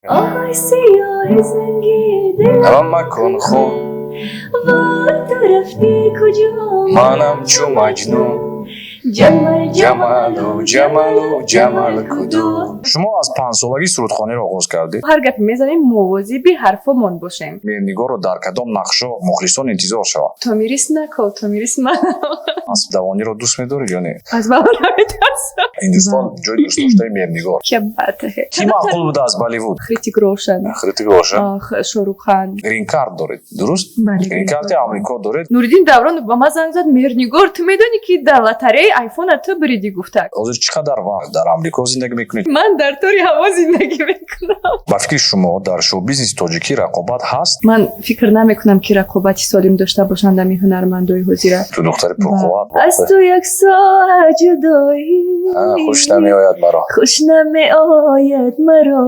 Оҳои сиёҳи занги дил. Ҳам макун хун. Вой, ту рафтӣ куҷо? Манам чу Маҷнун. Ҷамал. Ҷамалу, Ҷамалу, Ҷамал куду. Шумо аз 5-солагӣ сурудхониро оғоз кардед. Ҳар гапе мезанем, мувозиби ҳарфомон бошем. Меҳрнигорро дар кадом нақшо мухлисон интизор шаванд? Томирис нако, Томирис ман. Аспдавониро дӯст медоред ё не? Аз бало наметарсам. Ҳиндустон ҷои дӯстдоштаи Меҳрнигор. Кя бат ҳе. Кӣ маъқул буда аз Болливуд? Хритик Рошан. Хритик Рошан. Шоҳруххан. Грин-карт доред, дуруст? Бале. Грин-карти Амрико доред. Нуриддин Давронов ба ман занг зад: «Меҳрнигор, ту медонӣ, ки дар лотареяи айфона ту буридӣ?» гуфта. Ҳозир чӣ қадар вақт дар Амрико зиндагӣ мекунед? Ман дар тори ҳаво зиндагӣ мекунам. Ба фикри шумо, дар шоу-бизнеси тоҷикӣ рақобат ҳаст? Ман фикр намекунам, ки рақобати солим дошта бошанд ами ҳунармандои ҳозира. Ту духтари пурқувват. Аз ту як соат ҷудоӣ Хуш намеояд маро. Хуш намеояд маро.